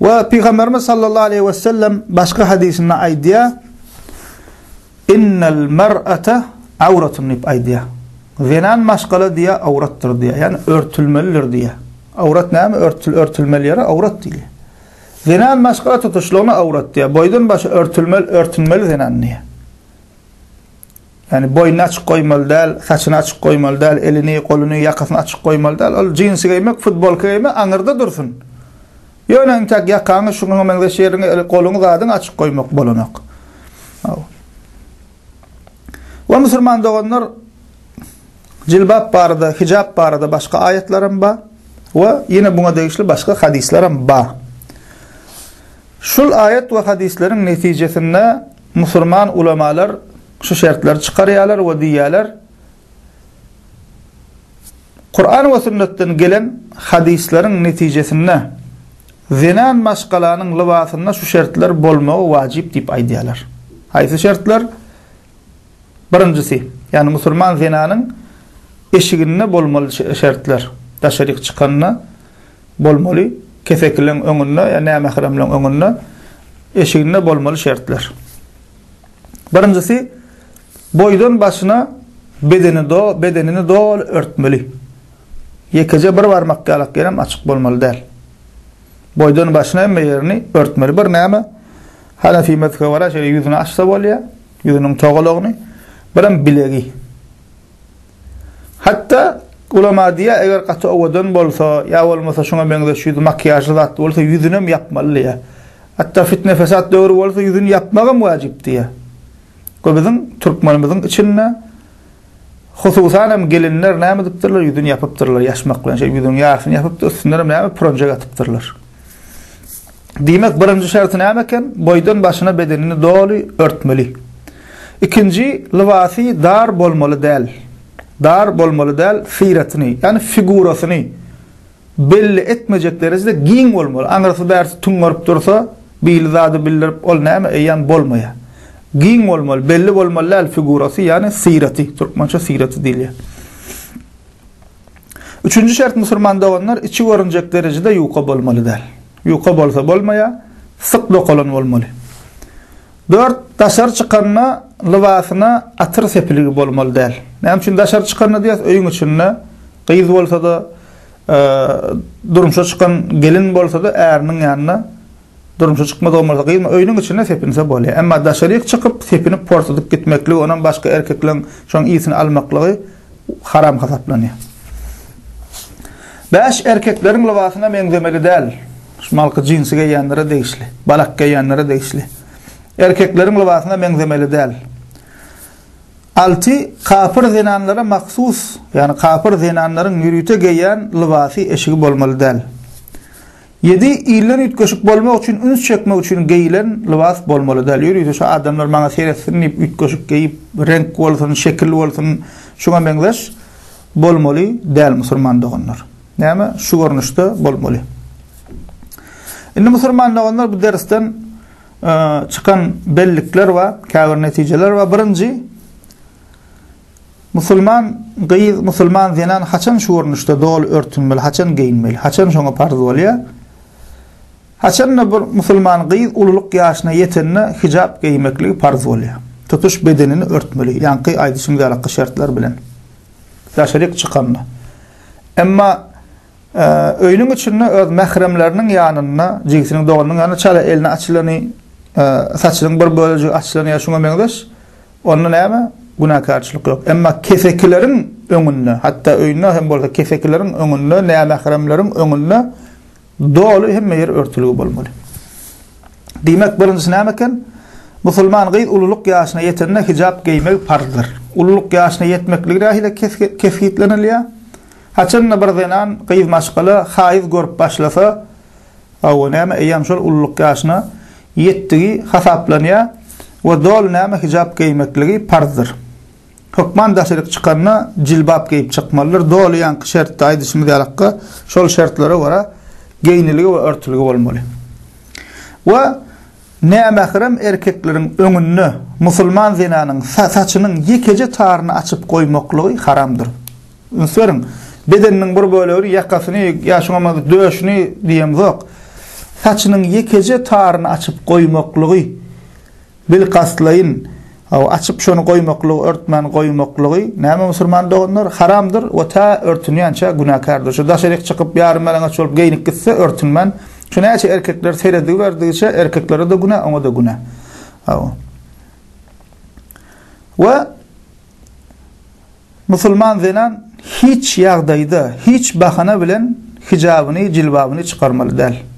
We Pygamberimiz sallallahu aleýhi we sellem başga hadysynda aýdýar, Innel mer'ate awratun diýip aýdýar. Zenan maşgala diýýär, awratdyr diýýär. Ýagny örtülmelidir diýýär. Awrat näme? Örtül, örtülmeli ýere awrat diýilýär. Zenan maşgala tutuşlygyna awrat diýýär. Boýdan başa örtülmeli, örtünmeli zenan diýýär. Ýagny boýnuny açyk goýmaly däl, saçyny açyk goýmaly däl, elini, goluny, ýakasyny açyk goýmaly däl. Ol jinsi geýmek, futbolka geýmek aňyrda dursun. Ýöne entek ýakaňy, şuňa meňzeş ýeriňi, goluňy zadyňy açyk goýmak bolanok. We musulman doganlar jilbap barada, hijap barada başga aýatlaram bar we ýene buňa degişli başga hadyslaram bar. Şul aýat we hadyslaryň netijesinde musurman ulamalar şu şertleri çykarýarlar we diýýärler, Kuran we sünnetden gelen hadyslaryň netijesinde zenan maşgalanyň lybasynda şu şertler bolmagy wajyp diýip aýdýarlar. Haýsy şertler? Birinjisi, ýagny musulman zenanyň eşiginde bolmaly şertler, daşaryk çykanda bolmaly, kesekileň öňünde ýa nämähremleň öňünde eşiginde bolmaly şertler. Birinjisi, boýdan başyna bedeni do, bedenini doly örtmeli. Ýekeje bir barmak ýalak ýerem açyk bolmaly däl. Boýdan başyna hemme ýerini örtmeli. Bir näme? Hanefi mezhebe görä şeýle ýüzüni açsa bolýar, ýüzüniň togalagyny, birem bilegi. Hatda ulama diýýär, eger gaty owadan bolsa, ýa bolmasa şuňa meňzeş ýüzi makiýažly zat bolsa, ýüzünem ýapmaly diýýär. Hatda fitne-fesat döwri bolsa, ýüzüni ýapmagam wajyp diýýär. We biziň türkmenimiziň içinde hususan hem gelinler näme edipdirler, ýüzüni ýapypdyrlar ýaşmak bilen. Şeýle ýüzüniň ýarysyny ýapypdyr, üstünden hem näme puranjak atypdyrlar. Diýmek, birinji şerti näme eken? Boýdan başyna bedenini doly örtmeli. Ikinji, lybasy dar bolmaly däl. Dar bolmaly däl, syratyny, ýagny figurasyny belli etmejek derejede giň bolmaly. Aňyrsy bärsi tüňňerip dursa, bili zady bildirip, ol näme, eýýäm bolmaýar. Giň bolmaly, belli bolmaly däl figurasy, ýagny syraty, türkmençe syraty diýilýär. Üçünji şert musulman doganlar içi görünjek derejede ýuka bolmaly däl. Ýuka bolsa bolmaýar, syk dokalan bolmaly. Dört, daşary çykanda lybasyna atyr sepiligi bolmaly däl. Näme üçin daşary çykanda diýýäs, öýüň içinde gyz bolsa-da, durmuşa çykan gelin bolsa-da äriniň ýanynda Durmuşa çykmadygam bolsa gyzmy öýüniň içinde sepinse bolýar. Emma daşaryk çykyp sepinip porsudyp gitmekligi onam başga erkekleň şoň ysyny almaklygy haram hasaplanýar. Bäş erkekleriň lybasyna meňzemeli däl. Şu malky jinsi geýýänlere degişli, balak geýýänlere degişli. Erkekleriň lybasyna meňzemeli däl. Alty, kapyr zenanlara mahsus, ýagny kapyr zenanlaryň ýörite geýýän lybasy, eşigi bolmaly däl. Ýedi, ilden üýtgeşik bolmak üçin, üns çekmek üçin geýilen lybas bolmaly däl. Ýörite şu adamlar maňa seretsin diýip üýtgeşik geýip, reňk bolsun, şekil bolsun, şuňa meňzeş bolmaly däl musulman doganlar. Näme? Şu görnüşde bolmaly. Indi musulman doganlar bu dersden çykan bellikler bar, käbir netijeler bar. Birinji, Musulman gyz, musulman zenan haçan şu görnüşde doly örtünmeli, haçan geýinmeli, haçan şoňa parz bolýar? Haçanda bir musulman gyz ululyk ýaşyna ýetende hijap geýmekligi parz bolýar. Tutuş bedenini örtmeli, ýaňky aýdyşym ýalakky şertler bilen. Daşaryk çykanda. Emma öýüniň içinde öz mähremleriniň ýanynda, jigisiniň, doganynyň ýanynda çala elini açylany, saçynyň bir bölejigi açylany ýa şuňa meňzeş Onda näme? Günäkärçilik ýok. Emma kesekileriň öňünde, hatda öýünde hem bolsa kesekileriň öňünde, nämähremleriň öňünde doly hemme ýer örtülgi bolmaly. Diýmek, birinjisi näme eken? Musulman gyz ululyk ýaşyna ýetende hijap geýmegi parzdyr. Ululyk ýaşyna ýetmekligi nähili kesgitlenilýär? Haçanda bir zenan, gyz maşgala haýyz görüp başlasa, Hawa, näme, eýýäm şol ululyk ýaşyna ýetdigi hasaplanýar we doly näme hijap geýmekligi parzdyr. Hökman daşaryk çykanda jilbap geýip çykmalydyr, doly ýaňky şertde aýdyşymyz ýalakka şol şertlere görä geýniligi we örtülgi bolmaly. We nämährem erkekleriň öňünde musulman zenanyň saçynyň ýekeje taryny açyp goýmaklygy haramdyr. Üns beriň, bedeniniň bir bölegini, ýakasyny ýa şuňa meňzeş döşüni diýemzok. saçynyň ýekeje taryny açyp goýmaklygy, bilkastlaýyn, hawa, açyp şony goýmaklygy, örtmän goýmaklygy, näme musulman doganlar, haramdyr we tä örtünýänçä günäkärdir. Şu daşaryk çykyp ýarym-ýalaňaç bolup geýnip gitse, örtünmän, şu näçe erkekler serediberdigiçe erkeklere-de günä, oňa-da günä. Hawa. We Musulman zenan hiç ýagdaýda, hiç bahana bilen hijabyny, jilbabyny çykarmaly däl.